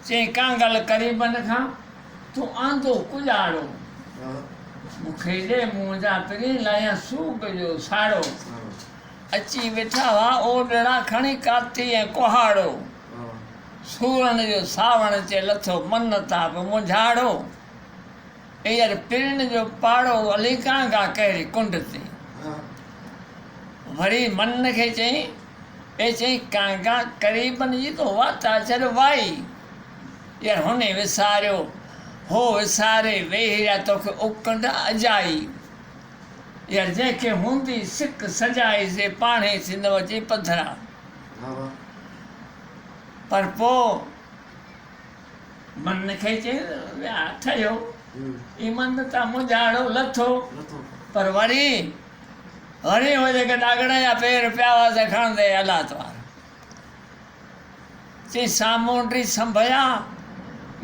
چيائين ڪانگل قريبن کان تون آندو ڪڄاڙو. مون کي ڏي منهنجا پرين لاهيان سوڳ جو ساڙو. اچي ويٺا هئا اوڏڙا کڻي ڪاتي ۽ ڪهاڙو. سورن جو ساوڻ چي لٿو من تان به مونجهاڙو. ايئر پرين جو پاڙو علي ڪانگا ڪهڙي ڪنڊ تي. وري من کي چيائين اي چيائين ڪانگا قريبن جي تو وات آ ڇڏ وائي. يار هني وساريو هو وساري ويهي رهيا توکي اڪنڊ اجائي. يار جنهن کي هوندي سڪ سجائي سي پاڻهي ٿيندو اچي پڌرا. پر پوء من کي چيائين ويا ٺهيو اي من تان منجهاڙو لٿو. پر وري وري هو جيڪي ڏاگڙ جا پير پيا هئا سي کڻندي الله توهار. چي سامونڊي سنڀيا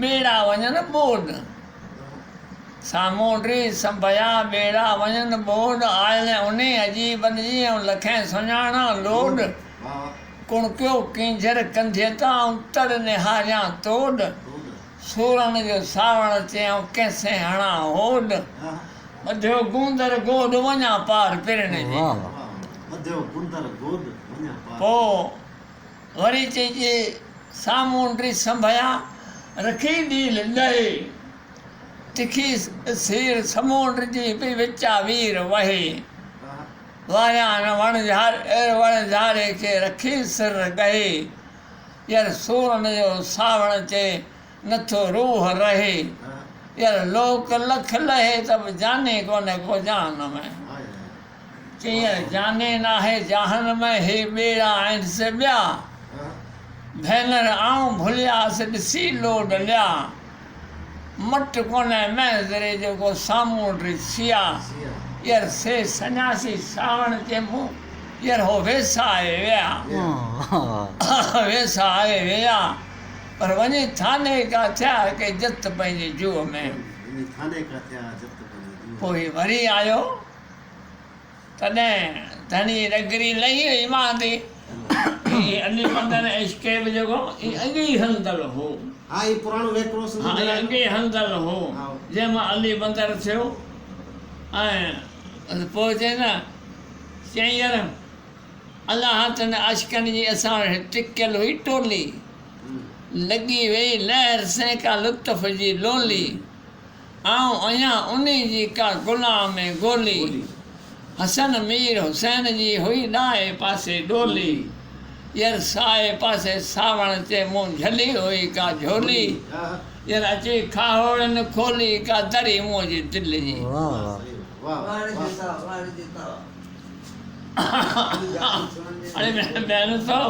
ٻيڙا وڃن ٻوڏ. سامونڊي سنڀيا ٻيڙا وڃن ٻوڏ آيل انهي عجيبن جي آئون لکين سڃاڻان لوڏ. ڪڻڪيو ڪينجهر ڪنڌيء تان آئون تڙ نهاريان توڏ. سورن جو ساوڻ چي آئون ڪنهن سين هڻان هوڏ. ٻڌيو گوندر گوڏ وڃان پار پرين جي. پوء وري چئجي سامونڊي سنڀيا رکي ڏيل ڏهي. تکي سير سمونڊ جي پئي وچا وير وهي. واريان وڻجاري کي رکي سر ڳهي. ير سورن جو ساوڻ چئي نٿو روح رهي. ير لوڪ لک لهي ته به جاني ڪونهي ڪو جهان ۾. چيائين جاني ناهي جهان ۾ هي ٻيڙا آهن سي ٻيا. ڀينر آئون ڀلياس ڏسي لوڏ ليا. مٽ ڪونهي مهندري جو ڪو سامونڊي سيا. ير سي سنياسي ساوڻ چي مون ير هو ويساهي ويا. ويساهي ويا پر وڃي ٿاني ڪا ٿيا ڪي جت پنهنجي جوء ۾. پوء وري آيو. تڏهن ڌڻي ڏگري لهي وئي ماندي. هي علي مدن عشقي به جيڪو هي اڳي ئي هلندڙ هو. ها هي پراڻو وهڪرو سنڌو ها هي درياء جو. اڳي ئي هلندڙ هو. جنهن مان علي بندر ٿيو ۽ پوء چئي نه چيائين يار الله تن عاشقن جي اسان وٽ ٽڪيل هئي ٽولي لڳي ويئي لهر سين ڪا لطف جي لولي. آئون آهيان انهي جي ڪا غلام ۽ گولي. حسن مير حسين جي هئي ڏاهي پاسي ڏولي. ير سائي پاسي ساوڻ چي مون جهلي هئي ڪا جهولي. ير اچي کاهوڙين کولي ڪا دري منهنجي دل جي. اڙي مهنتو.